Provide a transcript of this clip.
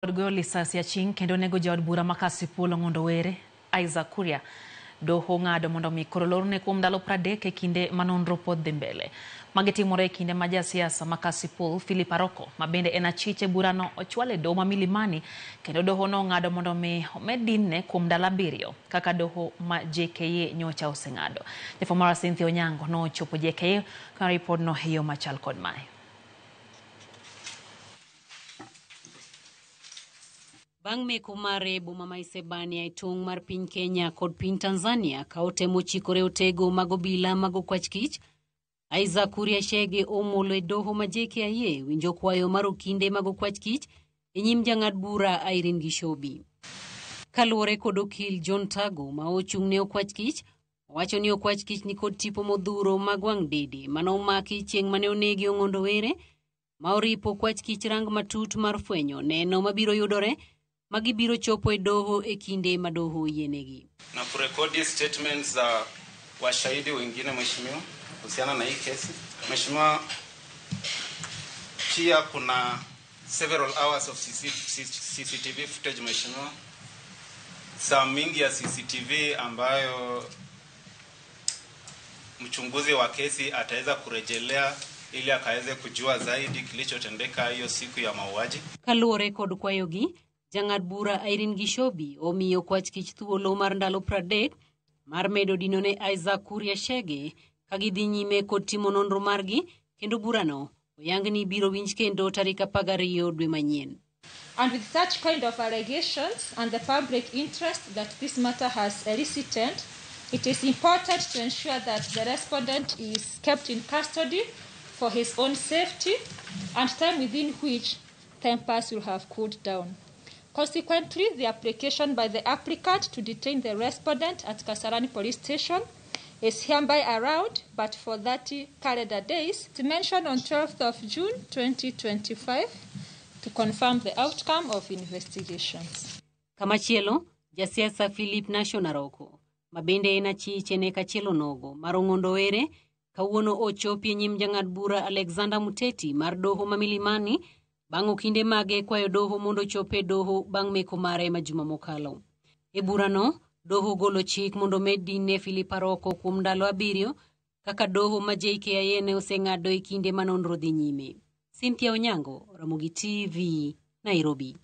Goyo lisasi aching' kendo nego jaod bura ma Kasipul Ong'ondo Were, Isaac Kuria. Doho ng'ado mondo mi koro lorne kuom ndalo 30 e kinde ma nonro pod dhi mbele. Magi timore e kinde ma jasiasa ma Kasipul Philip Aroko, ma bende en achich e burano, ochwal e doho ma Milimani kendo doho no ong'ado mondo mi omed dinne kuom ndalo 7 kaka doho ma JKA nyocha oseng'ado. Jafwambo Cynthia Onyango nochopo JKA ka ripodno e yo machal kod mae. Bang' meko mare e boma ma Isebania e tong' mar piny Kenya kod piny Tanzania ka otemo chikore otego mag obila mag okwach kich, Isaac Kuria Chege omolo e doho ma JKIA winjo kwayo mar okinde mag okwach kich e nyim jang'ad bura Irene Gishobi. Kaluwore kod okil John Tago ma ochung' ne okwach kich, owacho ni okwach kich nikod tipo modhuro mag wang' dede mane omaki chieng' mane onegi Ong'ondo Were, ma oripo okwach kich rang matut mar fwenyo neno mabiro yudore ma gibiro chopo e doho e kinde ma doho oyienegi. Na kurekodi statements za washahidi wengine mheshimiwa, kuhusiana na hii kesi. Mheshimiwa, pia kuna several hours of CCTV footage mheshimiwa, saa mingi ya CCTV ambayo mchunguzi wa kesi ataweza kurejelea ili akaweze kujua zaidi kilichotendeka hiyo siku ya mauaji. Kaluwore kod kwayogi, jang'ad bura Irene Gishobi omiyo okwach kich thuolo mar ndalo 30 mar medo dino ne Isaac Kuria Chege ka gidhi nyime kod timo nonro margi, kendo burano oyang ni biro winj kendo tarik 12 dwe manyien. And with such kind of allegations and the public interest that this matter has elicited, it is important to ensure that the respondent is kept in custody for his own safety and time within which tempers will have cooled down. Consequently, the application by the applicant to detain the respondent at Kasarani Police Station is hereby allowed, but for 30 calendar days, to mention on 12th of June 2025 to confirm the outcome of investigations. Kamachielo, jasiasa Philip Nation Aroko, ma bende en achich e nek achiel onogo mar Ong'ondo Were, kawuono ochopi e nyim jang'ad bura Alexander Muteti mar doho ma Milimani bang' okinde mage kwayo doho mondo ochop e doho bang' meko mare ma juma mokalo. E burano, doho golo chik mondo med dinne Philip Aroko kuom ndalo 7 kaka doho ma JKIA ne oseng'ado e kinde ma nonro dhi nyime. Cynthia Onyango, Ramogi TV, Nairobi.